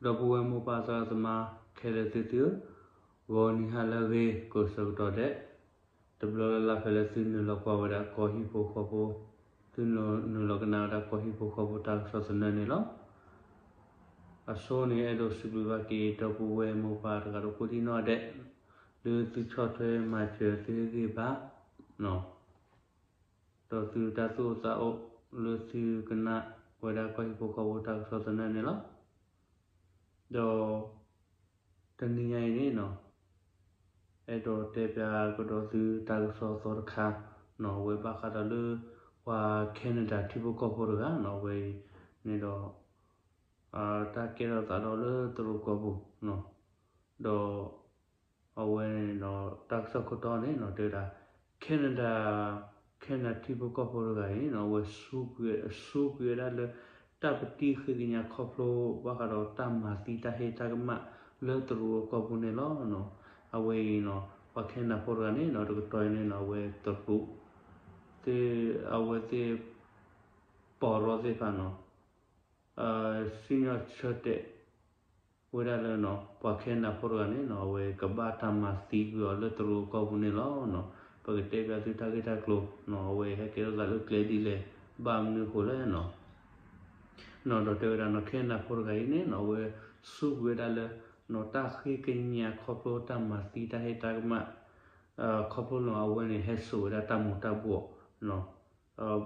ဒီပုၢ်ဝဲၢ်မိၢ်ပၢ်သရၣ်သမါခဲလၢာ်သ့ၣ်သုဧၢ, ဂီၤနံၤဟါလၢအဂ့ၤကိးဆၢကတီၢ်ဒဲး, တဘျီလၢ်လၢ်ဖဲလၢသုနုာ်လီၤကွၢ်ဝဲဒၣ်ကီၢ်ဟံၣ်ဖိဃီဖိ, သုနုာ်လီၤကနၣ်ဝဲဒၣ်ကီၢ်ဟံၣ်ဖိဃီဖိတၢ်ကစီၣ်သနၢၣ်န့ၣ်လီၤ. အဆိန့ၣ် အဲၣ်ဒိးစံးဘျုးဘၣ်က့ၤ ဒီပုၢ်ဝဲၢ်မိၢ်ပၢ်တဂၤဒီးကိးဒံနီၢ်ဒဲး, လၢသုဆီၣ်ထွဲမၤစၢၤသုဂံၢ်ဘါ ဒီးသုတၢ်သူၣ်အိၣ်သးအိၣ်လၢသုကနၣ်ဝဲဒၣ်ကီၢ်ဟံၣ်ဖိဃီဖိတၢ်ကစီၣ်သနၢၣ်န့ၣ်လီၤ. ဒီးတနံၤညါအံၤန့ၣ်နီၤ, အဲၣ်ဒိးတဲပၠးကဒီးသုတၢ်ကစီၣ်သီတခါနီၤ, အဝဲဘၣ်ဃးဒီးလၢ ပှၤ Canada ထံဖိကီၢ်ဖိတဂၤနီၤ, အဝဲအံၤန့ၣ်ဒီး တၢ်ကဲထီၣ်သးဒီးလၢတရူးကီၢ်ပူၤနီၤ, ဒီး အဝဲန့ၣ်ဒီး တၢ်ကစီၣ်ခိၣ်တီန့ၣ်နီၤ တဲဝဲဒၣ် Canada, Canada ထံဖိကီၢ်ဖိတဂၤအံၤနီၤ အဝဲ စူးကွံာ်ဝဲဒၣ်လၢ တၢ်ပတံၢ်ဃ့ကညးခီဖျိ ဘၣ်ဃးဒီးတၢ်မၤသံတၢ်ဟ့ၣ်တၢ်ကမၣ်လၢတရူးအကီၢ်ပူၤန့ၣ်လီၤ. အဝဲအံၤနီၤ ပှၤ Canada ဖိတဂၤန့ၣ်နီၤ တကတီၢ်အံၤန့ၣ်နီၤ အဝဲတရူး သ့ၣ် အဝဲသ့ၣ် ပီၢ်ရီသ့ၣ်တဖၣ်နီၤ စံၣ်ညီၣ်ဆၢတဲာ်ဝဲဒၣ်လၢနီၤ ပှၤ Canada ဖိတဂၤန့ၣ်နီၤ အဝဲကဘၣ်တၢ်မၤသံကွံာ်အီၤလၢတရူးအကီၢ်ပူၤန့ၣ်လီၤ. ပကတဲပၠးသုတၢ်ဂ့ၢ်တၢ်ကျိၤနီၤ အဝဲဟဲကဲထီၣ်သးလၢကျဲဒ်လဲၣ် ဘၣ်မနုၤအဃိလဲၣ်နီၤ နီၤ ဒီးတဲဝဲဒၣ်နီၤ Canada ဖိတဂၤအံၤန့ၣ်နီၤ အဝဲ စူးကွံာ်ဝဲဒၣ်လၢ နီၤ တၢ်ဃ့ကညးခီဖျိတၢ်မၤသံတၢ်ဟ့ၣ်တၢ်ကမၣ် ခီဖျိလၢအဝဲန့ၣ် ဟဲစိာ်ဝဲဒၣ်တၢ်မူၤတၢ်ဘှီးနီၤ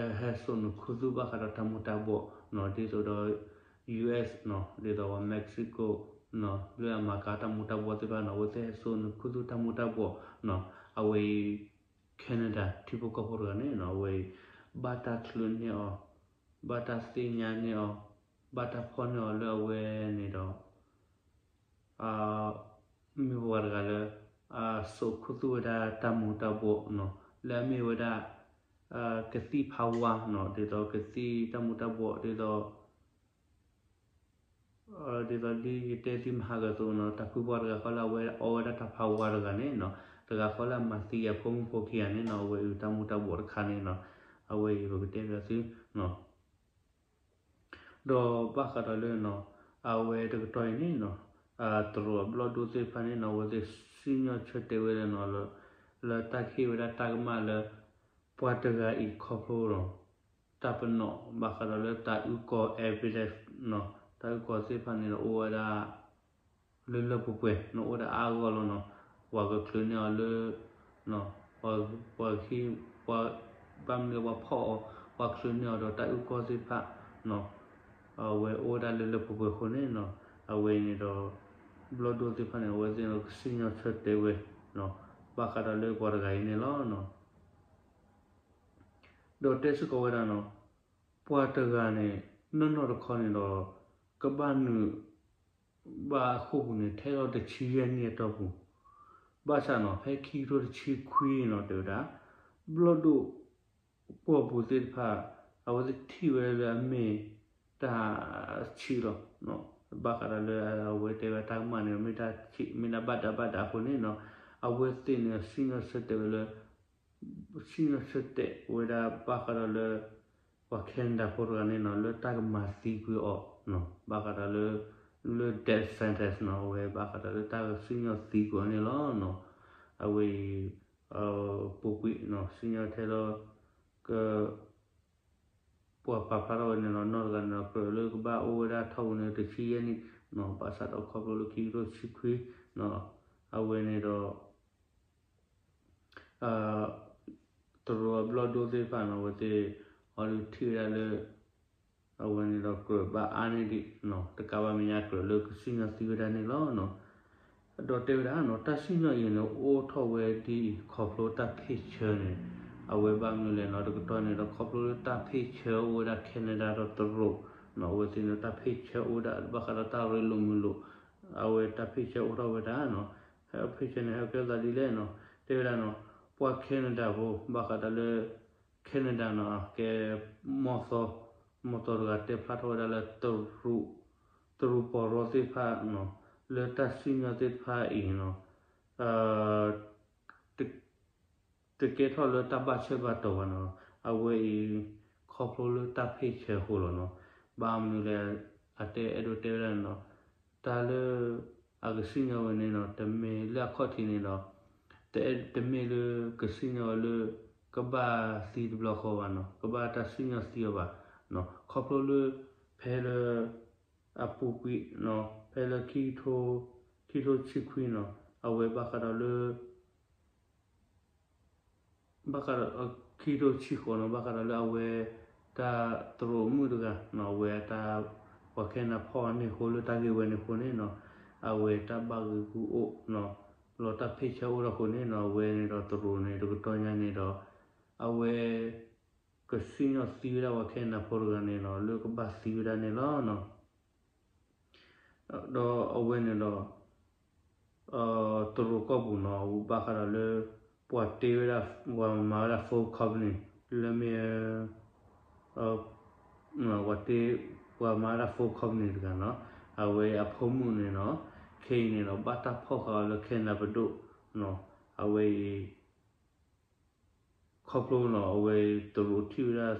ဟဲစိာ်နုာ်ခူသူၣ်ဘၣ်ဃးဒီးတၢ်မူၤတၢ်ဘှီးနီၤ ဒ်သိးဒီး US နီၤ ဒ်သိးဝဲ Mexico နီၤ လၢအမၤကၤတၢ်မူၤတၢ်ဘှီးသ့ၣ်တဖၣ်နီၤ အဝဲသ့ၣ်ဟဲစိာ်နုာ်ခူသူၣ်တၢ်မူၤတၢ်ဘှီးနီၤ အဝဲအံၤ Canada ထံဖိကီၢ်ဖိတဂၤန့ၣ်နီၤ အဝဲအံၤ ဘၣ်တၢ်ချုးန့ၢ်အီၤ ဘၣ်တၢ်သ့ၣ်ညါန့ၢ်အီၤ ဘၣ်တၢ်ဖီၣ်န့ၢ်အီၤလၢအဝဲန့ၣ်ဒီး မ့ၢ်ပှၤတဂၤလၢ စိာ်ခူသူၣ်ဝဲဒၣ်တၢ်မူၤတၢ်ဘှီးနီၤ လၢအမ့ၢ်ဝဲဒၣ် ကသံၣ်ဖးဝါနီၤ ဒ်သိးကသံၣ်တၢ်မူၤတၢ်ဘှီး ဒ်သိး ဒ်သိးဒ်ယတဲသုမဟါကသိးနီၤ တၢ်ဖုပှၢ်တဂၤဃီလၢအဝဲ အီဝဲဒၣ်တၢ်ဖးဝါတဂၤန့ၣ်နီၤ တဂၤဃီလၢအမၤသံအဖိမုၣ်ဖိခံဂၤန့ၣ်နီၤ အဝဲအံၤတၢ်မူၤတၢ်ဘှီးတခါန့ၣ်နီၤ အဝဲအံၤပကတဲပၠးသုနီၤ ဒီးဘၣ်ဃးဒီးလၢနီၤ အဝဲတကတီၢ်အံၤန့ၣ်နီၤ တရူးအဘျီၣ်ဒိၣ်သ့ၣ်တဖၣ်န့ၣ်နီၤ အဝဲသ့ၣ်စံၣ်ညီၣ်ဆၢတဲာ်ဝဲဒၣ်နီၤ လၢတၢ်ကဟ့ၣ်ဝဲဒၣ်တၢ်ကမၣ်လၢ ပှၤတဂၤအံၤခီဖျိဒီး တၢ်ပနီၣ် ဘၣ်ဃးဒီးလၢတၢ်အုၣ်ကီၤ evidence နီၤ တၢ်အုၣ်ကီၤသ့ၣ်တဖၣ်န့ၣ်ဒီးအိၣ်ဝဲဒၣ် လၢလၢပှဲၤပှဲၤနီၤ အိၣ်ဝဲဒၣ်အါဂီၢ်လီၤနီၤ ပှၤကချုးန့ၢ်အီၤလၢ ပှၤ ပှၤ ဘၣ်မနုၤပှၤဖီၣ်အီၤ ပှၤချုးန့ၢ်အီၤဒီးတၢ်အုၣ်ကီၤသ့ၣ်တဖၣ်နီၤ အဝဲအိၣ်ဝဲဒၣ်လၢလၢပှဲၤပှဲၤအဃိန့ၣ်နီၤ အဝဲန့ၣ်ဒီး ဘျီၣ်ဒိၣ်သ့ၣ်တဖၣ်န့ၣ် အဝဲသ့ၣ်န့ၣ်ကစံၣ်ညီၣ်ဆၢတဲာ်ဝဲ ဘၣ်ဃးဒီးလၢပှၤတဂၤအံၤန့ၣ်လီၤနီၤ ဒီးတဲစ့ၢ်ကီးဝဲဒၣ်နီၤ ပှၤတဂၤန့ၣ် နီၢ်နီၢ်တခီန့ၣ်ဒီး ကဘၣ်နုာ် ဘၣ်အခိၣ်ပူၤန့ၣ် ထဲလီၤတဆံယဲၢ်နံၣ်အတီၢ်ပူၤ, ဘၣ်ဆၣ်နီၤ ဖဲခံကထိတဆံခွံနီၤ တဲဝဲဒၣ် ဘျီၣ်ဒိၣ် ပှီၢ်ပူၤသ့ၣ်တဖၣ် အဝဲသ့ၣ်ထံၣ်ဝဲလၢအမ့ၢ်တၢ်ဆံးလီၤ. ဘၣ်ဃးဒီးလၢအဝဲတဲဝဲတၢ်ကမၣ်န့ၣ် မ့ၢ်တၢ်ဆံး မ့ၢ်ဒၣ်ဘၣ်ဒးဘၣ်ဒးအဃိန့ၣ်နီၤ အဝဲသ့ၣ်န့ၣ် စံၣ်ညီၣ်ဆၢတဲာ်ဝဲလၢ စံၣ်ညီၣ်ဆၢတဲာ်ဝဲဒၣ်ဘၣ်ဃးဒီးလၢ ပှၤ Canada ဖိတဂၤန့ၣ်နီၤ လၢတၢ်ကမၤသံကွံာ်အီၤ ဘၣ်ဃးဒီးလၢ လၢ death sentence နီၤ အဝဲဘၣ်ဃးဒီးလၢတၢ်စံၣ်ညီၣ်သံကွံာ်အီၤန့ၣ်လီၤ. အဝဲအံၤ ပူၤကွံာ်နီၤ စံၣ်ညီၣ်ထဲလီၤ က ပှၤပာ်ဖျါထီၣ်ဝဲန့ၣ်လီၤ နီၢ်တဂၤန့ၣ်ဒီး ကြၢးလၢကဘၣ်အိၣ်ဝဲဒၣ်ထီဘိန့ၣ် တဆံယဲၢ်နံၣ်နီၤ ဘၣ်ဆၣ်ဒီးခီဖျိလၢခံကထိတဆံခွံနီၤ အဝဲန့ၣ်ဒီး တရူးအဘျီၣ်ဒိၣ်သ့ၣ်တဖၣ်နီၤ အဝဲသ့ၣ် အီၤဒုးထံၣ်ဝဲဒၣ်လၢ အဝဲန့ၣ်ဒီးကြၢးဘၣ်အါန့ၢ်ဒံးနီၤ တကးဘၣ်မဲာ်ညါကြၢးလၢကစံၣ်ညီၣ်သံဝဲဒၣ်န့ၣ်လီၤ. ဒီးတဲဝဲဒၣ်နီၤ တၢ်စံၣ်ညီၣ်အံၤန့ၣ် အိၣ်ထီၣ်ဝဲဒ်အံၤ ခီဖျိတၢ်ဖ့ၣ်ဆၢန့ၣ် အဝဲဘၣ်မနုၤလဲၣ်နီၤ တကတီၢ်န့ၣ်ဒီး ခီဖျိလၢတၢ်ဖ့ၣ်ဆၢအိၣ်ဝဲဒၣ် Canada ဒီးတရူးနီၤ အဝဲသ့ၣ်န့ၣ်တၢ်ဖ့ၣ်ဆၢအိၣ်ဝဲဒၣ် ဘၣ်ဃးဒီးတၢ်ရ့လိာ်မုာ်လိာ် အဝဲတၢ်ဖ့ၣ်ဆၢအိၣ်ထီၣ်ဝဲဒၣ်နီၤ ဖဲဖ့ၣ်ဆၢန့ၣ် ဟဲကဲထီၣ်သးဒ်လဲၣ်နီၤ တဲဝဲဒၣ်နီၤ ပှၤ Canada ဖိ ဘၣ်ဃးဒီးလၢ Canada နီၤ ကဲ မီၢ်သီ မီၢ်သီတဂၤတဲဖျါထီၣ်ဝဲဒၣ်လၢ တရူးပီၢ်ရီသ့ၣ်တဖၣ်နီၤ လၢတၢ်စံၣ်ညီၣ်သ့ၣ်တဖၣ်အံၤနီၤ တကဲထီၣ်လၢတၢ်ဘၣ်ဆၢဘၣ်တီၢ်ဘၣ်နီၤ အဝဲအံၤ ခီဖျိလၢတၢ်ဖ့ၣ်ဆၢအဃိလီၤနီၤ ဘၣ်မနုၤလဲၣ် အတဲအဲၣ်ဒိးတဲဝဲဒၣ်န့ၣ်ဒီး တၢ်လၢ အကစံၣ်ညီၣ်ဝဲန့ၣ်ဒီး တမ့ၢ်လၢအခီၣ်ထံးန့ၣ်ဒီး တအဲၣ်တမ့ၢ်လၢကစံၣ်ညီၣ်ဝဲလၢ ကဘၣ်သံတဘျီဃီဘၣ်နီၤ, ကဘၣ်တၢ်စံၣ်ညီၣ်သံအီၤဘၣ်နီၤ, ခီဖျိလၢ ဖဲလၢ အပူၤကွံာ်နီၤ, ဖဲလၢ ခံကထိတဆံခွံနီၤ, အဝဲဘၣ်ဃးဒီးလၢ ဘၣ်ဃးဒီး ခံကထိတဆံဃိးနီၤ, ဘၣ်ဃးဒီးလၢအဝဲ တၢ်တရူးမုၣ်တဂၤနီၤ, အဝဲတၢ် ပှၤခဲနၢ်ဖီၣ်န့ၢ်အဃိ လၢတၢ်ဂ့ၢ်ဝဲန့ၣ်အဃိန့ၣ်နီၤ, အဝဲတၢ်ဘၣ်ဂ့ၢ်ဂူာ်အိၣ်နီၤ, လီၤတၢ်ဖ့ၣ်ဆၢအိၣ်ဒီးအဃိန့ၣ်နီၤ, အဝဲန့ၣ်ဒီးတရူးန့ၣ် တကတီၢ်ညါန့ၣ်ဒီး အဝဲ ကစံၣ်ညီၣ်သံဝဲဒၣ်ပှၤခဲနၢ်ဖိတဂၤန့ၣ်နီၤ, လၢကဘၣ်သံဝဲဒၣ်န့ၣ်လီၤနီၤ. ဒီးအဝဲန့ၣ်ဒီး တရူးကီၢ်ပူၤနီၤ, ဘၣ်ဃးဒီးလၢ ပှၤတ့ဝဲဒၣ် ပှၤမၤဝဲဒၣ် phone company လၢမ့ၢ် ပှၤတ့ ပှၤမၤဝဲဒၣ် phone company တဂၤနီၤ, အဝဲအဖိမုၣ်န့ၣ်နီၤ, ခဲအံၤန့ၣ်ဒီး ဘၣ်တၢ်ဖီၣ်ဃာ်အီၤလၢခဲနၢ်ပဒိၣ်နီၤ, အဝဲအံၤ ခီဖျိနီၤ, အဝဲတရူးထံၣ်ဝဲဒၣ်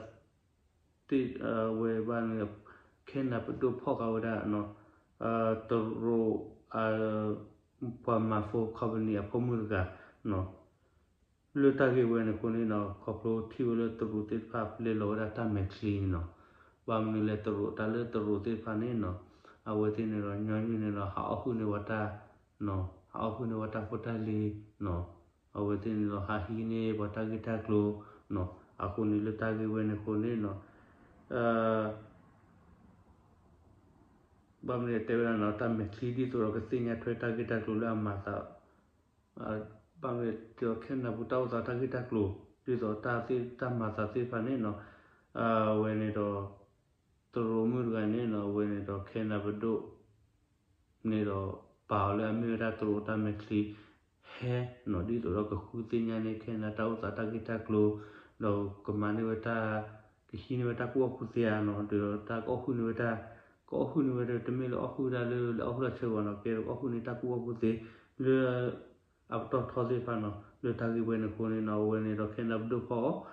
သ့ၣ် ဝဲဘၣ်န့ၣ် ခဲနၢ်ပဒိၣ်ဖီၣ်ဃာ်ဝဲဒၣ်နီၤ, တရူး ပှၤမၤ phone company အဖိမုၣ်တဂၤနီၤ, လၢတၢ်ဂ့ၢ်ဝဲန့ၣ်အဃိန့ၣ်နီၤ, ခီဖျိထံၣ်ဝဲလၢတရူးသ့ၣ်တဖၣ်ပျဲလီၤဝဲဒၣ်တၢ်မဲာ်ချံနီၤ, ဘၣ်မနုၤလဲၣ် တရူး တၢ်လၢတရူးသ့ၣ်တဖၣ်န့ၣ်နီၤ, အဝဲသ့ၣ်န့ၣ်ဒီး ညီနုၢ်န့ၣ်ဒီး ဟးအီၣ်ဟုၣ်န့ၢ်ပှၤတၢ် ဟးအီၣ်ဟုၣ်န့ၢ်ပှၤတၢ်ဖိတၢ်လံၤနီၤ, အဝဲသ့ၣ်န့ၣ်ဒီး ဟးဟံးန့ၢ်ပှၤတၢ်ဂ့ၢ်တၢ်ကျိၤနီၤ, အဃိန့ၣ်လၢတၢ်ဂ့ၢ်ဝဲန့ၣ်အဃိန့ၣ်နီၤ, ဘၣ်မနုၤတဲဝဲဒၣ်နီၤ, တၢ်မဲာ်ချံဒ်သိးဒီးကသ့ၣ်ညါထွဲတၢ်ဂ့ၢ်တၢ်ကျိၤလၢအမၤသး ဘၣ်မနုၤတဲအီၤ ခဲနၢ်ပူၤတၢ်အိၣ်သးတၢ်ဂ့ၢ်တၢ်ကျိၤ ဒ်သိးတၢ်သ့ၣ်တၢ်မၤသးသ့ၣ်တဖၣ်န့ၣ်နီၤ, အဝဲန့ၣ်ဒီး တရူးမုၣ်တဂၤန့ၣ်နီၤ, အဝဲန့ၣ်ဒီးခဲနၢ်ပဒိၣ် န့ၣ်ဒီး ပာ်အီၤလၢအမ့ၢ်ဝဲဒၣ်တရူးတၢ်မဲာ်ချံ ဟဲနီၤ, ဒ်သိးဒီးကဃုသ့ၣ်ညါန့ၢ်ခဲနၢ်တၢ်အိၣ်သးတၢ်ဂ့ၢ်တၢ်ကျိၤ, ဒီးကမၤန့ၢ်ဝဲတၢ် ကဟံးန့ၢ်ဝဲတၢ်ကူၣ်ဘၣ်ကူၣ်သ့ဧါနီၤ, ဒီးတၢ်ကအီၣ်ဟုၣ်န့ၢ်ဝဲတၢ် ကအီၣ်ဟုၣ်န့ၢ်ဝဲဒီး တမ့ၢ်လၢအီၣ်ဟုၣ်တၢ်လၢ လၢအီၣ်ဟုၣ်တၢ်ဆၢဘၣ်နီၤ, ကဲဒီးကအီၣ်ဟုၣ်န့ၢ်တၢ်ကူၣ်ဘၣ်ကူၣ်သ့ လၢ အပတီၢ်ထီသ့ၣ်တဖၣ်နီၤ, လၢတၢ်ဂ့ၢ်ဝဲန့ၣ်အဃိန့ၣ်နီၤ, အဝဲန့ၣ်ဒီးခဲနၢ်ပဒိၣ်ဖီၣ်အီၤ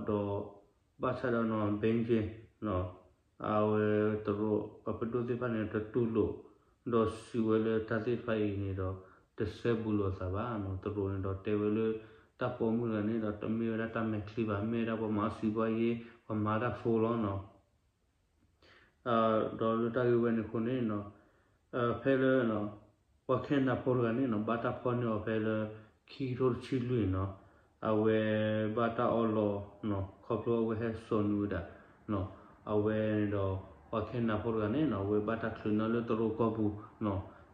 နီၤ, ဒီး ဘၣ်ဆၣ်ဒီးနီၤ ဘ့ကၠ့ၣ်နီၤ, အဝဲတရူးအပဒိၣ်သ့ၣ်တဖၣ်န့ၣ် တတူၢ်လိာ် ဒီးစံးဝဲလၢတၢ်သ့ၣ်တဖၣ်အံၤန့ၣ်ဒီး တဆၢဘူးလိာ်အသးဘၣ်နီၤ, တရူးန့ၣ်ဒီးတဲဝဲလၢ တၢ်ပိာ်မုၣ်တဂၤန့ၣ်ဒီး တမ့ၢ်ဝဲဒၣ်တၢ်မဲာ်ချံဘၣ်, မ့ၢ်ဝဲဒၣ်ပှၤမၤအီၣ်စံးဘှါယ့, ပှၤမၤတၢ်ဖိလီၤနီၤ. ဒီးလၢတၢ်ဂ့ၢ်ဝဲန့ၣ်အဃိန့ၣ်နီၤ, ဖဲလၢ ပှၤခဲနၢ်ဖိတဂၤန့ၣ်နီၤ ဘၣ်တၢ်ဖီၣ်န့ၢ်အီၤဖဲလၢ ခံကထိတဆံလွံၢ်နီၤ, အဝဲဘၣ်တၢ်အီၣ်လီၤနီၤ, ခီဖျိအဝဲဟဲစိာ်နုာ်ဝဲဒၣ်နီၤ, အဝဲန့ၣ်ဒီး ပှၤခဲနၢ်ဖိတဂၤန့ၣ်နီၤ အဝဲဘၣ်တၢ်ချုးန့ၢ်အီၤလၢတရူးကီၢ်ပူၤနီၤ,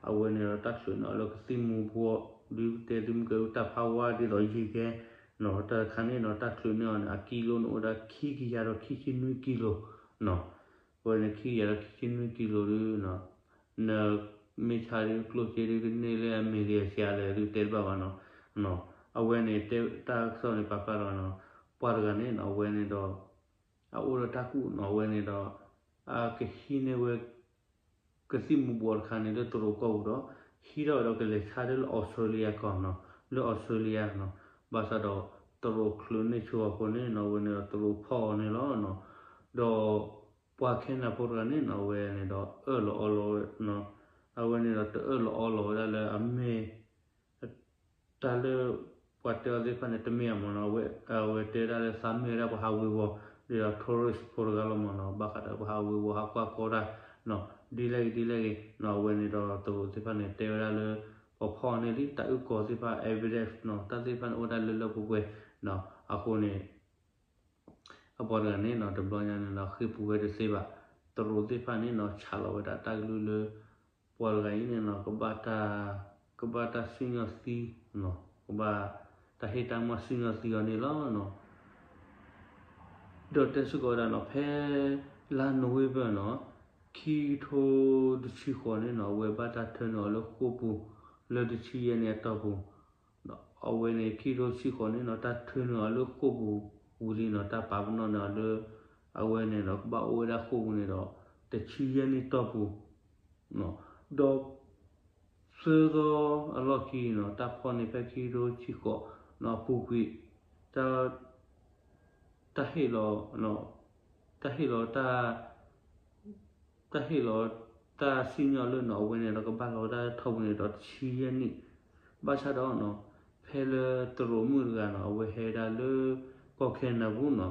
အဝဲန့ၣ်ဒီးတၢ်ချုးန့ၢ်အီၤလၢကသံၣ်မူၤဘှီး ဒ်တဲသံမူၤကဲ တၢ်ဖးဝါဒ်သိးယံၤကဲနီၤ, တၢ်တခါန့ၣ်နီၤ တၢ်ချုးန့ၢ်အီၤန့ၣ် အကံလိန့ၣ်အိၣ်ဝဲဒၣ်ခံကယၤဒီးခံဆံနွံကံလိနီၤ, အဝဲန့ၣ်ခံကယၤဒီးခံဆံနွံကံလိဒုနီၤ, နမ့ၢ်ဆါဒု ကျိၣ်စ့ဒုကန့ၢ်လၢအမဲာ်လံအစှၤ လဲၣ်ဒုတဲတဘၣ်ဘၣ်နီၤ, အဝဲန့ၣ်တဲတၢ်ကစီၣ်န့ၣ် ပာ်ဖျါထီၣ်နီၤ, ပှၤတဂၤန့ၣ်နီၤ အဝဲန့ၣ်ဒီး အအိၣ်ဒီးတၢ်ကူၣ်နီၤ, အဝဲန့ၣ်ဒီး အကဟံးန့ၢ်ဝဲ ကသံၣ်မူၤဘှီးတခါန့ၣ် လၢတရူးကီၢ်ပူၤဒီး ဟံးထီၣ်ဝဲဒီးကလဲၤဆါဒၣ်လၢအီစထြ့လယါကီၢ်နီၤ, လၢအီစထြ့လယါနီၤ, ဘၣ်ဆၣ်ဒီး တရူးချုးန့ၢ်ဆိအီၤအဃိန့ၣ်နီၤ, အဝဲန့ၣ်ဒီးတရူးဖီၣ်အီၤန့ၣ်လီၤနီၤ, ဒီး ပှၤခဲနၢ်ဖိတဂၤန့ၣ်နီၤ အဝဲန့ၣ်ဒီးအၢၣ်လီၤအီလီၤဝဲနီၤ, အဝဲန့ၣ်ဒီးတအၢၣ်လီၤအီလီၤဝဲဒၣ်လၢအမ့ၢ် တၢ်လၢ ပှၤတဲအီၤသ့ၣ်တဖၣ်န့ၣ် တမ့ၢ်အမ့ၢ်နီၤ, အဝဲတဲဒၣ်လၢသးမ့ၢ်ဝဲဒၣ်ပှၤဟးဝ့ၤဝီၤ ဒီး tourist ဖိတဂၤလီၤမ့ၢ်နီၤ, ဘၣ်ဃးဒီးပှၤဟးဝ့ၤဝီၤဟးကွၢ်ကီတၢ် ဒ်လဲၣ်ဂ့ၤဒ်လဲၣ်ဂ့ၤနီၤ, အဝဲန့ၣ်ဒီးတရူးသ့ၣ်တဖၣ်န့ၣ် တဲဝဲဒၣ်လၢ ပှၤဖီၣ်အီၤန့ၣ်လံ တၢ်အုၣ်ကီၤသ့ၣ်တဖၣ် evidence နီၤ, တၢ်သ့ၣ်တဖၣ်န့ၣ်အိၣ်ဝဲဒၣ်လၢလၢပှဲၤပှဲၤနီၤ, အဃိန့ၣ် အပှၤတဂၤန့ၣ်နီၤ တဘျီညါန့ၣ်နီၤ ဃ့ၢ်ပူၤဝဲတသ့ဘၣ်, တရူးသ့ၣ်တဖၣ်န့ၣ်နီၤ ဆးလီၤဝဲဒၣ်တၢ်ကလုၢ်လၢ ပှၤတဂၤအံၤန့ၣ်နီၤ ကဘၣ်တၢ် ကဘၣ်တၢ်စံၣ်ညီၣ်သံနီၤ, ကဘၣ်တၢ်ဟ့ၣ်တၢ်မၤစံၣ်ညီၣ်သံအီၤန့ၣ်လီၤနီၤ. ဒီးတဲစ့ၢ်ကီးဝဲဒၣ်နီၤ ဖဲလါနိၣ်ဝ့ဘၢၣ်နီၤ ခံကထိတဆံဃိးန့ၣ်နီၤ အဝဲဘၣ်တၢ်ထၢနုာ်အီၤလၢဃိာ်ပူၤ လၢတဆံယဲၢ်နံၣ်အတီၢ်ပူၤ အဝဲန့ၣ် ခံကထိတဆံဃိးန့ၣ်နီၤ တၢ်ထၢနုာ်အီၤလၢဃိာ်ပူၤဝံၤလံနီၤ, တၢ်ပာ်ပနီၣ်န့ၢ်အီၤလၢ အဝဲန့ၣ်ဒီး ကဘၣ်အိၣ်ဝဲဒၣ်ဃိာ်ပူၤန့ၣ်ဒီး တဆံယဲၢ်နံၣ်တီၢ်ပူၤ ဒီး သၢသီအလီၢ်ခံနီၤ တၢ်ဖီၣ်န့ၢ်ဖဲခံကထိတဆံဃိးနီၤ အပူၤကွံာ် တၢ် တၢ်ဟ့ၣ်လီၤ တၢ်ဟ့ၣ်လီၤတၢ် တၢ်ဟ့ၣ်လီၤတၢ်စံၣ်ညီၣ်လၢနီၤ အဝဲန့ၣ်ဒီးကဘၣ်လီၤဝဲဒၣ်ထီၣ်ပူၤန့ၣ်ဒီးတဆံယဲၢ်နံၣ်, ဘၣ်ဆၣ်ဒီးနီၤ ဖဲလၢတရူးမုၣ်တဂၤနီၤ အဝဲဟဲဒၣ်လၢ ကီၢ်ခဲနဒၤပူၤနီၤ,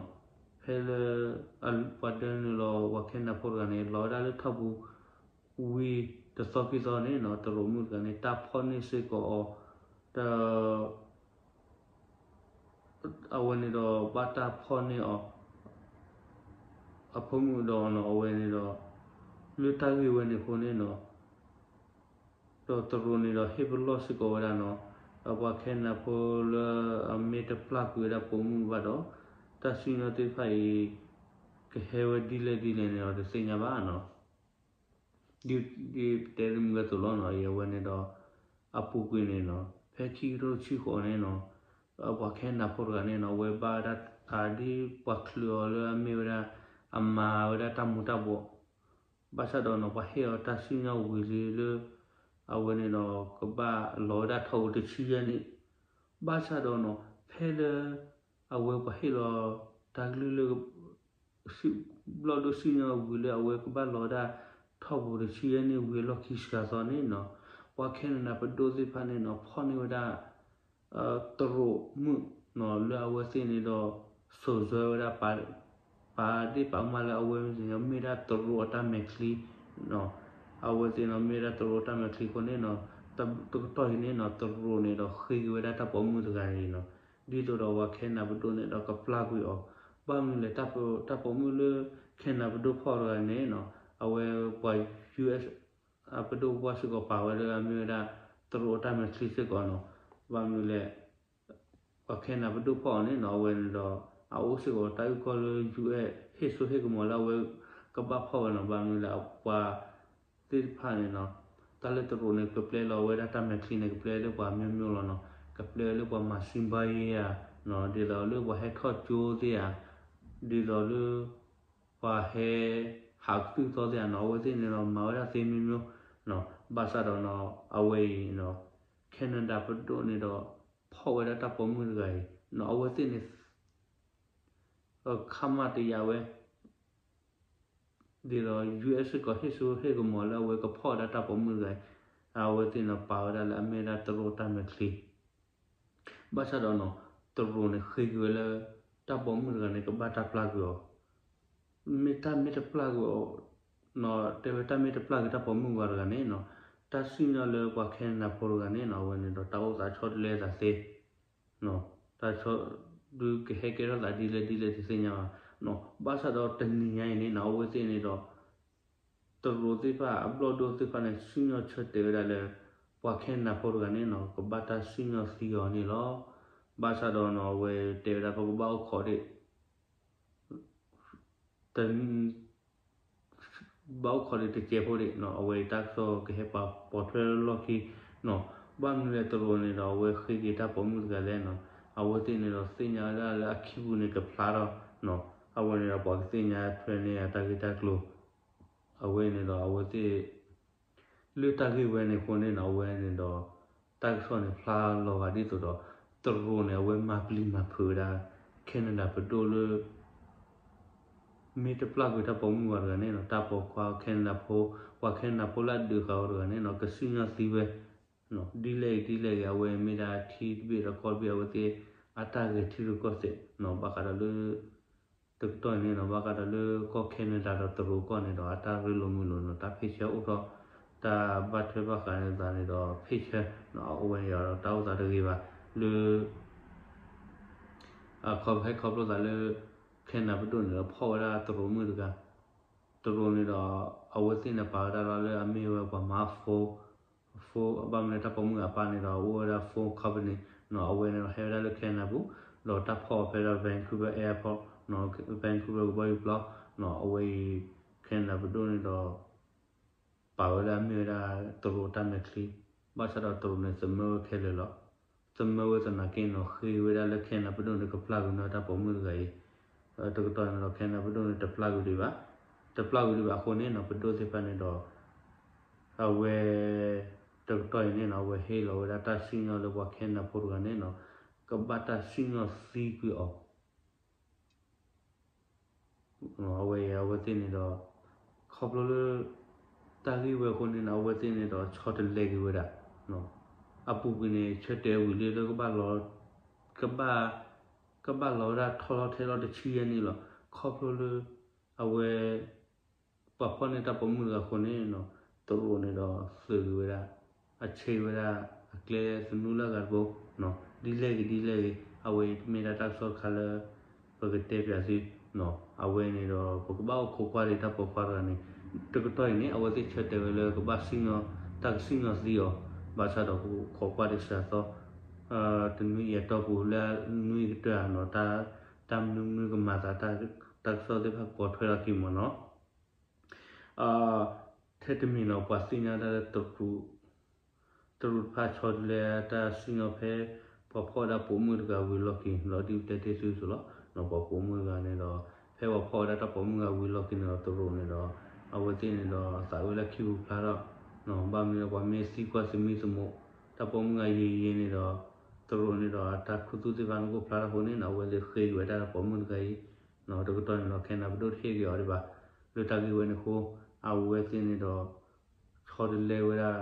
ဖဲလၢ ပှၤဒၢနုာ်လီၤပှၤခဲနဒၤဖိတဂၤန့ၣ် လီၤဝဲဒၣ်လၢထီၣ်ပူၤ ဝံၤတသီခံသီန့ၣ်နီၤ တရူးမုၣ်တဂၤန့ၣ် တၢ်ဖီၣ်န့ၢ်စ့ၢ်ကီးအီၤ ဒီး အဝဲန့ၣ်ဒီးဘၣ်တၢ်ဖီၣ်န့ၢ်အီၤ အဖိမုၣ်ဒီးနီၤ အဝဲန့ၣ်ဒီး လၢတၢ်ဂ့ၢ်ဝဲန့ၣ်အဃိန့ၣ်နီၤ ဒီးတရူးန့ၣ်ဒီးဟ့ၣ်ပလီၢ်စ့ၢ်ကီးဝဲဒၣ်နီၤ ပှၤခဲနဒၤဖိလၢအမ့ၢ်တပျၢ်ကွံာ်ဝဲဒၣ်ပိာ်မုၣ်ဘၣ်ဒီး တၢ်စံၣ်ညီၣ်သ့ၣ်တဖၣ်အံၤ ကဟဲဝဲဒ်လဲၣ်ဒ်လဲၣ်န့ၣ်ဒီးတသ့ၣ်ညါဘၣ်နီၤ ဒ်ပတဲတမံၤအသိးလီၤနီၤ အဝဲန့ၣ်ဒီး အပူၤကွံာ်န့ၣ်နီၤ ဖဲခံကထိတဆံဃိးန့ၣ်နီၤ ပှၤခဲနဒၤဖိတဂၤန့ၣ်နီၤ အဝဲဘၣ်ဝဲဒၣ် ဒ်ပှၤချုးအီၤလၢအမ့ၢ်ဝဲဒၣ် အမၤဝဲဒၣ်တၢ်မူၤတၢ်ဘှီး ဘၣ်ဆၣ်ဒီးနီၤ ပှၤဟ့ၣ်အီၤတၢ်စံၣ်ညီၣ်ဝံၤလံလၢ အဝဲန့ၣ်ဒီးကဘၣ်လီၤဝဲဒၣ်ထီၣ်ပူၤတဆံယဲၢ်နံၣ် ဘၣ်ဆၣ်ဒီးနီၤ ဖဲလၢ အဝဲပှၤဟ့ၣ်လီၤ တၢ်ကလုၢ်လၢ ဘျီၣ်ဒိၣ်စံၣ်ညီၣ်ဝံၤလၢအဝဲကဘၣ်လီၤဝဲဒၣ်ထီၣ်ပူၤတဆံယဲၢ်နံၣ်ဝံၤအလီၢ်ခံစှၤသီန့ၣ်နီၤ ပှၤခဲနဒၤပဒိၣ်သ့ၣ်တဖၣ်န့ၣ်နီၤ ဖီၣ်န့ၢ်ဝဲဒၣ် တရူးမုၣ်နီၤ လၢအဝဲသ့ၣ်န့ၣ်ဒီး စိာ်စွဲဝဲဒၣ် ပာ်ဒ့ၣ်ပာ်ကမၣ်လၢအဝဲ မ့ၢ်ဒၣ်တရူးအတၢ်မဲာ်ချံ အဝဲသ့ၣ်နီၤ မ့ၢ်ဒၣ်တရူးအတၢ်မဲာ်ချံအဃိန့ၣ်နီၤ တကတီၢ်အံၤန့ၣ်နီၤ တရူးန့ၣ်ဒီးဃ့က့ၤဝဲဒၣ်တၢ်ပိာ်မုၣ်တဂၤအံၤနီၤ ဒ်သိးဒီးပှၤခဲနဒၤပဒိၣ်န့ၣ်ဒီးကပျၢ်ကွံာ်အီၤ ဘၣ်မနုၤလဲၣ် တၢ်ပိာ်မုၣ်လၢ ခဲနဒၤပဒိၣ်ဖီၣ်တဂၤန့ၣ်နီၤ အဝဲပှၤ ယူၣ်အ့ၣ် အပဒိၣ်ပှၢ်စ့ၢ်ကီးပာ်ဝဲလၢအမ့ၢ်ဝဲဒၣ် တရူးအတၢ်မဲာ်ချံစ့ၢ်ကီးနီၤ ဘၣ်မနုၤလဲၣ် ပှၤခဲနဒၤပဒိၣ်ဖီၣ်အီၤန့ၣ်နီၤ အဝဲန့ၣ်ဒီး အအိၣ်စ့ၢ်ကီးတၢ်အုၣ်ကီၢ်လၢ ယူၣ်အ့ၣ် ဟ့ၣ်စိဟ့ၣ်ကမီၤလၢအဝဲကဘၣ်ဖီၣ်ဝဲနီၤ ဘၣ်မနုၤလဲၣ် ပှၤသ့ၣ်တဖၣ်န့ၣ်နီၤ တၢ်လၢတရူးန့ၣ် ကပျဲလီၤဝဲဒၣ်တၢ်မဲာ်ချံန့ၣ် ကပျဲလၢပှၤမျိုးမျိုးလီၤနီၤ ကပျဲလၢပှၤမၤစံဘါယ့ၢ်ဧါ ဒ်သိးလၢပှၤဟဲထီၣ်ကၠိသ့ၣ်ဧါ ဒ်သိးလၢ ပှၤဟဲ ဟးကသုၣ်သီသ့ၣ်ဧါနီၤ အဝဲသ့ၣ်န့ၣ်ဒီးမၤဝဲဒၣ်သ့မျိုးမျိုးနီၤ ဘၣ်ဆၣ်ဒီးနီၤ အဝဲအံၤနီၤ ခဲနဒၤပဒိၣ်န့ၣ်ဒီး ဖီၣ်ဝဲဒၣ်တၢ်ပိာ်မုၣ်တဂၤအံၤနီၤ အဝဲသ့ၣ်န့ၣ် ခမတယၤဝဲ ဒ်သိး ယူၣ်အ့ၣ် စ့ၢ်ကီးဟ့ၣ်စိဟ့ၣ်ကမီၤလၢအဝဲကဖီၣ်ဝဲဒၣ်တၢ်ပိာ်မုၣ်တဂၤအံၤ အဝဲသ့ၣ်န့ၣ်ပာ်ဝဲဒၣ်လၢအမ့ၢ်ဝဲဒၣ်တရူးတၢ်မဲာ်ချံ ဘၣ်ဆၣ်ဒီးနီၤ တရူးန့ၣ်ဃ့က့ၤဝဲလၢ တၢ်ပိာ်မုၣ်တဂၤန့ၣ် ကဘၣ်တၢ်ပျၢ်ကွံာ်အီၤ မ့ၢ်တၢ်မ့ၢ်တပျၢ်ကွံာ်အီၤ တဲဝဲတၢ်မ့ၢ်တပျၢ်ကွံာ်တၢ်ပိာ်မုၣ်ဂၤတဂၤန့ၣ်နီၤ တၢ်စံၣ်ညီၣ်လၢပှၤခဲနဒၤဖိတဂၤန့ၣ်နီၤ အဝဲန့ၣ်ဒီးတၢ်အိၣ်သးဆီတလဲသးသ့ တၢ်ဆီ ဒုးကဟဲကဲထီၣ်သးဒ်လဲၣ်ဒ်လဲၣ်တသ့ၣ်ညါဘၣ် ဘၣ်ဆၣ်ဒီးတနံၤညါအံၤန့ၣ်နီၤ အဝဲသ့ၣ်န့ၣ်ဒီး တရူးသ့ၣ်တဖၣ် အဘျီၣ်ဒိၣ်သ့ၣ်တဖၣ်န့ၣ် စံၣ်ညီၣ်ဆၢတဲာ်ဝဲဒၣ်လၢ ပှၤခဲနဒၤဖိတဂၤန့ၣ်နီၤ ကဘၣ်တၢ်စံၣ်ညီၣ်သံအီၤန့ၣ်လီၤ. ဘၣ်ဆၣ်ဒီးနီၤ အဝဲတဲဝဲဒၣ်ပကဘၣ်အိၣ်ခိးဒံး ဘၣ်အိၣ်ခိးဒံးတစဲးဖိဒံးနီၤ အဝဲအံၤတၢ်ကစီၣ်ကဟဲပာ်ပိာ်ထွဲလၢလီၢ်ခံနီၤ ဘၣ်မနုၤလဲၣ်တရူးန့ၣ်ဒီး အဝဲဃ့က့ၤတၢ်ပိာ်မုၣ်တဂၤလဲၣ်နီၤ အဝဲသ့ၣ်န့ၣ်ဒီးသ့ၣ်ညါဝဲဒၣ်လၢအခံပူၤန့ၣ်ကဖျါထီၣ်နီၤ အဝဲန့ၣ်ဒီးပှၤကသ့ၣ်ညါထွဲန့ၢ်အတၢ်ဂ့ၢ်တၢ်ကျိၤ အဝဲန့ၣ်ဒီးအဝဲသ့ၣ် လၢတၢ်ဂ့ၢ်ဝဲန့ၣ်အဃိန့ၣ်နီၤ အဝဲန့ၣ်ဒီး တၢ်ကစီၣ်န့ၣ်ဖျါလီၤဂာ်ဒ်သိးဒီး တရူးန့ၣ် အဝဲမၤပျံၤမၤဖုးဝဲဒၣ် ခဲနဒၤပဒိၣ်လၢ မ့ၢ်တပျၢ်ကွံာ်တၢ်ပိာ်မုၣ်ဂၤတဂၤန့ၣ်နီၤ တၢ်ပိာ်ခွါခဲနဒၤဖိ ပှၤခဲနဒၤဖိလၢအဒုးဃာ်အီၤတဂၤန့ၣ်နီၤ ကစံၣ်ညီၣ်သံဝဲ ဒ်လဲၣ်ဂ့ၤဒ်လဲၣ်ဂ့ၤ အဝဲမ့ၢ်ဒၣ်ထံတဘ့ၣ်ဒီးကီၢ်တဘ့ၣ် အဝဲသ့ၣ်အတၢ်ဂဲၤထံရူၢ်ကီၢ်သဲးနီၤ ဘၣ်ဃးဒီးလၢ တကတီၢ်န့ၣ်နီၤ ဘၣ်ဃးဒီးလၢကီၢ်ခဲနဒၤဒီးတရူးကီၢ်န့ၣ်ဒီး အတၢ်ရ့လိာ်မုာ်လိာ်နီၤ တၢ်ဖ့ၣ်ဆၢအိၣ်ထီၣ် တၢ်ဘၣ်ထွဲဘၣ်ဃးန့ၣ်သးန့ၣ်ဒီး ဖ့ၣ်ဆၢနီၤ အဝဲန့ၣ်ဒီးတၢ်အိၣ်သးတဂ့ၤဘၣ် လၢ အခီဟဲခီဖျိသးလၢ ခဲနဒၤပဒိၣ်န့ၣ်ဒီး ဖီၣ်ဝဲဒၣ်တရူးမုၣ်တဂၤ တရူးန့ၣ်ဒီး အဝဲသ့ၣ်န့ၣ်ပာ်ဝဲဒၣ်လီၤလၢအမ့ၢ်ဝဲပှၤမၤ phone phone ဘၣ်မနုၤလၢတၢ်ပိာ်မုၣ်အပၢ်န့ၣ်ဒီး အိၣ်ဝဲဒၣ် phone company နီၤ အဝဲန့ၣ်ဒီးဟဲဝဲဒၣ်လၢခဲနဒၤပူၤ ဒီးတၢ်ဖီၣ်အီၤဖဲဒၣ် Vancouver Airport နီၤ Vancouver ကဘီယူၤပျီနီၤ အဝဲအံၤ ခဲနဒၤပဒိၣ်န့ၣ်ဒီး ပာ်ဝဲလၢအမ့ၢ်ဝဲဒၣ်တရူးအတၢ်မဲာ်ချံ ဘၣ်ဆၣ်ဒီးတရူးန့ၣ် သမၢဝဲခဲလၢာ်လီၤ. သမၢဝဲသနာ်က့နီၤ ဃ့ဝဲဒၣ်လၢခဲနဒၤပဒိၣ်န့ၣ် ကပျၢ်ကွံာ်န့ၢ်တၢ်ပိာ်မုၣ်တဂၤအံၤ တကတီၢ်န့ၣ်ဒီး ခဲနဒၤပဒိၣ်န့ၣ် တပျၢ်ကွံာ်ဒံးဘၣ်. တပျၢ်ကွံာ်ဒံးဘၣ်အဃိန့ၣ်နီၤ ပဒိၣ်သ့ၣ်တဖၣ်န့ၣ်ဒီး အဝဲ တကတီၢ်အံၤန့ၣ်နီၤ အဝဲဟ့ၣ်လီၤဝဲဒၣ်တၢ်စံၣ်ညီၣ်လၢပှၤခဲနဒၤဖိတဂၤန့ၣ်နီၤ ကဘၣ်တၢ်စံၣ်ညီၣ်သံကွံာ်အီၤ အဝဲအံၤ အဝဲသ့ၣ်န့ၣ်ဒီး ခီဖျိလၢ တၢ်ဂ့ၢ်ဝဲအဃိန့ၣ် အဝဲသ့ၣ်န့ၣ်ဒီးဆီတလဲက့ၤဝဲဒၣ်, အပူၤကွံာ်န့ၣ် ဆၢတဲာ်ဝံၤလံလၢ ကဘၣ် ကဘၣ်လီၤဝဲဒၣ်ထီၣ်လီၤထဲလီၤတဆံယဲၢ်နံၣ်လီၤ. ခီဖျိလၢ အဝဲ ပှၤဖီၣ်န့ၢ်တၢ်ပိာ်မုၣ်တဂၤအဃိန့ၣ် တရူးန့ၣ်ဒီးသုးက့ၤဝဲဒၣ်, အဆ့ဝဲဒၣ် အကျဲသနူလၢအဂၤတဘိ, ဒ်လဲၣ်ဂ့ၤဒ်လဲၣ်ဂ့ၤ အဝဲမ့ၢ်ဒၣ်တၢ်ကစီၣ်တခါလၢ ပကတဲပၠးသု, အဝဲန့ၣ်ဒီး ပကဘၣ်အိၣ်ခိးကွၢ်ဒံးတၢ်ပိာ်ခွါတဂၤန့ၣ်, တကတီၢ်အံၤန့ၣ် အဝဲသ့ၣ်ဆၢတဲာ်ဝဲလၢကဘၣ်စံၣ်ညီၣ်, တၢ်ကစံၣ်ညီၣ်သံအီၤ, ဘၣ်ဆၣ်ဒီးပကခိးကွၢ်ဒံးစှၤသီ တနွံအံၤအတီၢ်ပူၤလၢနွံကတၢၢ်နီၤ, တၢ်မနုၤမနုၤကမၤသး တၢ်ကစီၣ်သ့ၣ်တဖၣ်ကပိာ်ထွဲထီၣ်က့ၤမ့ၢ်နီၤ. ထဲတမံၤနီၤ ပှၤသ့ၣ်ညါဒၣ်လၢ တရူးတဖၣ်ဆီတလဲတၢ်စံၣ်ညီၣ်ဖဲ ပှၤဖီၣ်ဝဲဒၣ်ပိာ်မုၣ်တဂၤဝံၤလီၢ်ခံ လီၤဒ်ပတဲတ့ၢ်သုအသိးလီၤ. ပှၤပိာ်မုၣ်တဂၤန့ၣ်ဒီး ဖဲပှၤဖီၣ်ဝဲဒၣ်တၢ်ပိာ်မုၣ်တဂၤဝံၤလီၢ်ခံန့ၣ်ဒီး တရူးန့ၣ်ဒီး အဝဲသ့ၣ်န့ၣ်ဒီးသးဝဲလၢခံပူၤဖျါထီၣ်, ဘၣ်မနုၤဒီးပှၤမ့ၢ်သံကွၢ်သမံသမိး တၢ်ပိာ်မုၣ်တဂၤယံာ်ယံာ်န့ၣ်ဒီး တရူးန့ၣ်ဒီးအတၢ်ခူသူၣ်သ့ၣ်တဖၣ်န့ၣ်အိၣ်ဖျါထီၣ်အဃိန့ၣ် အဝဲသ့ၣ်ဃ့က့ၤဝဲဒၣ်တၢ်ပိာ်မုၣ်တဂၤအံၤ, တကတီၢ်န့ၣ်ဒီး ခဲနဒၤပဒိၣ်တဟ့ၣ်က့ၤအီၤဒံးဘၣ်. လၢတၢ်ဂ့ၢ်ဝဲန့ၣ်အဃိ အဝဲသ့ၣ်န့ၣ်ဒီး ဆီတလဲဝဲဒၣ်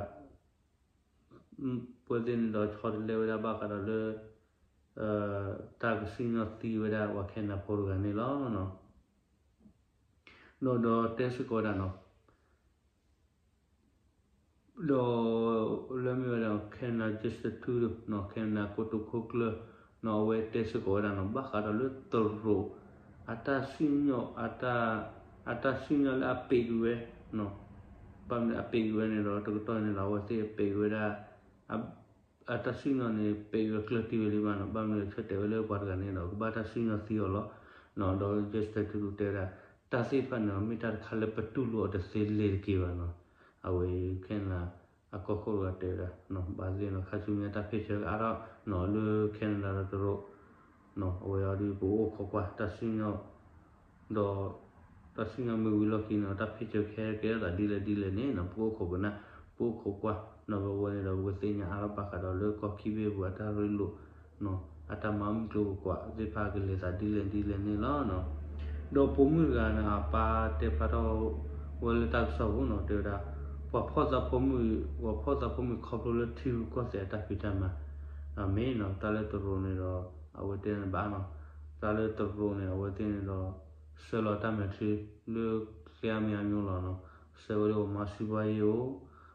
ပဝဲသ့ၣ်န့ၣ်ဒီးဆီတလဲဝဲဒၣ်ဘၣ်ဃးဒီးလၢ တၢ်ကစံၣ်ညီၣ်သံဝဲဒၣ်ပှၤခဲနဒၤဖိတဂၤန့ၣ်လီၤ. ဒီးဒီးတဲစ့ၢ်ကီးဝဲဒၣ်နီၤ ဒီး လၢမ့ၢ်ဝဲဒၣ် Canada Justice နီၤ Canada ကိတိာ်ခိၣ်ကျၢၢ်နီၤ အဝဲတဲစ့ၢ်ကီးဝဲဒၣ်နီၤ ဘၣ်ဃးဒီးလၢတရူး အတၢ်စံၣ်ညီၣ် အတၢ်စံၣ်ညီၣ်လၢအပံးကွံာ်ဝဲ ဘၣ်မနုၤအပံးကွံာ်ဝဲန့ၣ်ဒီး တကတီၢ်န့ၣ်ဒီး အဝဲသ့ၣ်ပံးကွံာ်ဝဲဒၣ် အတၢ်စံၣ်ညီၣ်န့ၣ် ပံးကွံာ်ကျၢၢ်တံၢ်ဝဲလံဘၣ်နီၤ ဘၣ်မနုၤဆၢတဲာ်ဝဲလၢပှၤတဂၤန့ၣ်ဒီး ကဘၣ်တၢ်စံၣ်ညီၣ်သံအီၤလီၤ. ဒီး Justin Trudeau တဲဝဲဒၣ် တၢ်သ့ၣ်တဖၣ်န့ၣ် မ့ၢ်တၢ်တခါလၢပတူၢ်လိာ်အီၤတသ့လ့ၤတက့ၢ်ဘၣ်နီၤ. အဝဲ Canada အကီၢ်ခိၣ်တဂၤတဲဝဲဒၣ် ဘၣ်သ့ၣ်နီၤ ခါဆူညါတၢ်ဖ့ၣ်ဆၢကအါထီၣ်နီၤ လၢ Canada ဒီးတရူး အဝဲအံၤဒီးပအိၣ်ခိးကွၢ် တၢ်စံၣ်ညီၣ် ဒီး တၢ်စံၣ်ညီၣ်မ့ၢ်ဝံၤလီၢ်ခံန့ၣ် တၢ်ဖ့ၣ်ဆၢကဟဲကဲထီၣ်သးဒ်လဲၣ်ဒ်လဲၣ်န့ၣ်နီၤ ပအိၣ်ခိးပနၢ် ပအိၣ်ခိးကွၢ်နီၤ ပဝဲန့ၣ်ဒီးပကသ့ၣ်ညါအါထီၣ်ဘၣ်ဃးဒီးလၢကီၢ်ခံဘ့ၣ်ပူၤအတၢ်ရ့လိာ် အတၢ်မၤမုၢ်ကျိၤဝဲၤကွာ်သ့ၣ်တဖၣ်ကလဲၤသးဒ်လဲၣ်ဒ်လဲၣ်န့ၣ်လီၤ. ဒီးပိာ်မုၣ်တဂၤန့ၣ် အပၢ်တဲဖျါထီၣ်ဝဲလၢတၢ်ကစီၣ်ပူၤနီၤ တဲဝဲဒၣ် ပှၤဖီၣ်သးပိာ်မုၣ် ပှၤဖီၣ်သးပိာ်မုၣ်ခီဖျိလၢထံရူၢ်ကီၢ်သဲးအတၢ်ဖံးတၢ်မၤ မ့ၢ်နီၤ တၢ်လၢတရူးန့ၣ်ဒီး အဝဲတဲန့ၣ်ဘၣ်နီၤ တၢ်လၢတရူးန့ၣ် အဝဲသ့ၣ်န့ၣ်ဒီး ဆှၢလီၤတၢ်မဲာ်ချံလၢသ့အါမံၤအါမျိၤလီၤနီၤ ဆှၢဝဲလၢပှၤမၤစံးဘှါယ့ၣ်အိၣ်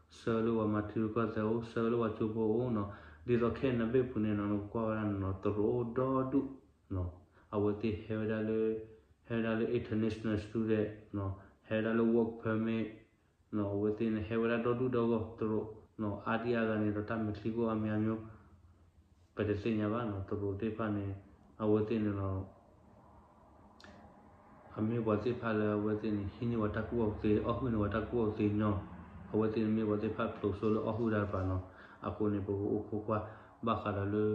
ဆှၢဝဲလၢပှၤမၤထံရူၢ်ကီၢ်သဲးအိၣ် ဆှၢဝဲလၢပှၤကၠိဖိအိၣ်နီၤ ဒ်သိးခဲနဒၤဘ့ၣ်ပူၤန့ၣ်နီၤ နကကွၢ်ဝဲဒၣ်န့ၣ်နီၤ တရူးအိၣ်ဒီဒူၣ် အဝဲသ့ၣ်ဟဲဝဲဒၣ်လၢ ဟဲဝဲဒၣ်လၢ international student နီၤ ဟဲဝဲဒၣ်လၢ work permit နီၤ အဝဲသ့ၣ်န့ၣ် ဟဲဝဲဒၣ်ဒီဒူၣ်ဒီဂီၢ် တရူးနီၤ အါဒံအါဂၤန့ၣ်ဒီးတၢ်မဲာ်ချံကအိၣ်အါမံၤအါမျိၤ ပတသ့ၣ်ညါဘၣ်နီၤ တရူးသ့ၣ်တဖၣ်န့ၣ် အဝဲသ့ၣ်န့ၣ်လီၤ အမ့ၢ်ပှၤသ့ၣ်တဖၣ်လၢအဝဲသ့ၣ်န့ၣ် ဟံးန့ၢ်ပှၤတၢ်ကူၣ်ဘၣ်ကူၣ်သ့ အီၣ်ဟုၣ်န့ၢ်ပှၤတၢ်ကူၣ်ဘၣ်ကူၣ်သ့ညီ အဝဲသ့ၣ်န့ၣ်မ့ၢ်ပှၤသ့ၣ်တဖၣ်ဖျိးစိလၢအီၣ်ဟုၣ်တၢ်တဖၣ်နီၤ အဃိန့ၣ် ပကအိၣ်ခိးကွၢ် ဘၣ်ဃးဒီးလၢ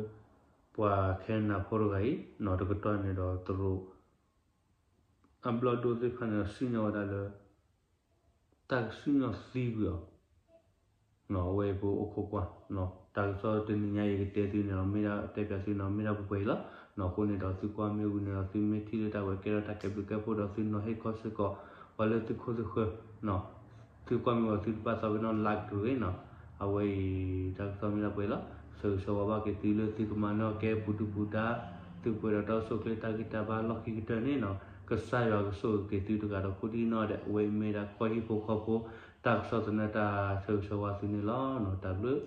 ပှၤခဲနဒၤဖိတဂၤအံၤနီၤ တကတီၢ်န့ၣ်ဒီးတရူး အဘျီၣ်ဒိၣ်သ့ၣ်တဖၣ်န့ၣ်ဒီးစံၣ်ညီၣ်ဝဲဒၣ်လၢ တၢ်ကစံၣ်ညီၣ်သံကွံာ်အီၤ အဝဲပအိၣ်ခိးကွၢ် တၢ်ကစီၣ်တနံၤညါအံၤကတဲသုန့ၣ်ဒီး မ့ၢ်ဒၣ်တဲပၠးသုန့ၣ်ဒီး မ့ၢ်ဒၣ်ပှဲၤပှဲၤအံၤလီၤ. အဃိန့ၣ်ဒီးသုကွၢ်မ့ၢ်ဝံၤန့ၣ်ဒီး သုမ့ၢ်ထံၣ်လၢတၢ်ဝဲကဲထီၣ်တၢ်ကဲဘျုးကဲဖှိၣ်ဒီး သုနီၤဟ့ၣ်ခီစ့ၢ်ကီး ပှၤလၢသုခိၣ်သုဃၢၤ သုကွၢ်မ့ၢ်ဝံၤသုတဘၣ်သးပ့ၤနီၣ် like တဂ့ၤနီၤ. အဝဲအံၤ တၢ်ကစီၣ်မ့ၢ်ဒၣ်ပှဲၤလီၤ. ဆၢဂ့ၤဆၢဝါဘၣ်က့ၤသုလၢသုကမၤနၢၤကဲပူၤဒုၣ်ပူၤဒါ သုပှဲၤဒီးတၢ်အိၣ်ဆူၣ်အိၣ်ချ့တၢ်ဂံၢ်တၢ်ဘါလီၢ်ခံကတၢၢ်န့ၣ်နီၤ ကစၢ်ယွၤကဆိၣ်ဂ့ၤက့ၤသုတဂၤဒီးကိးဒံနီၢ်ဒဲး အဝဲအံၤမ့ၢ်ဒၣ်ကီၢ်ဟံၣ်ဖိဃီဖိ တၢ်ကစီၣ်သနၢၣ်တၢ်ဆၢဂ့ၤဆၢဝါသုန့ၣ်လီၤ. တၢ်ဘျုး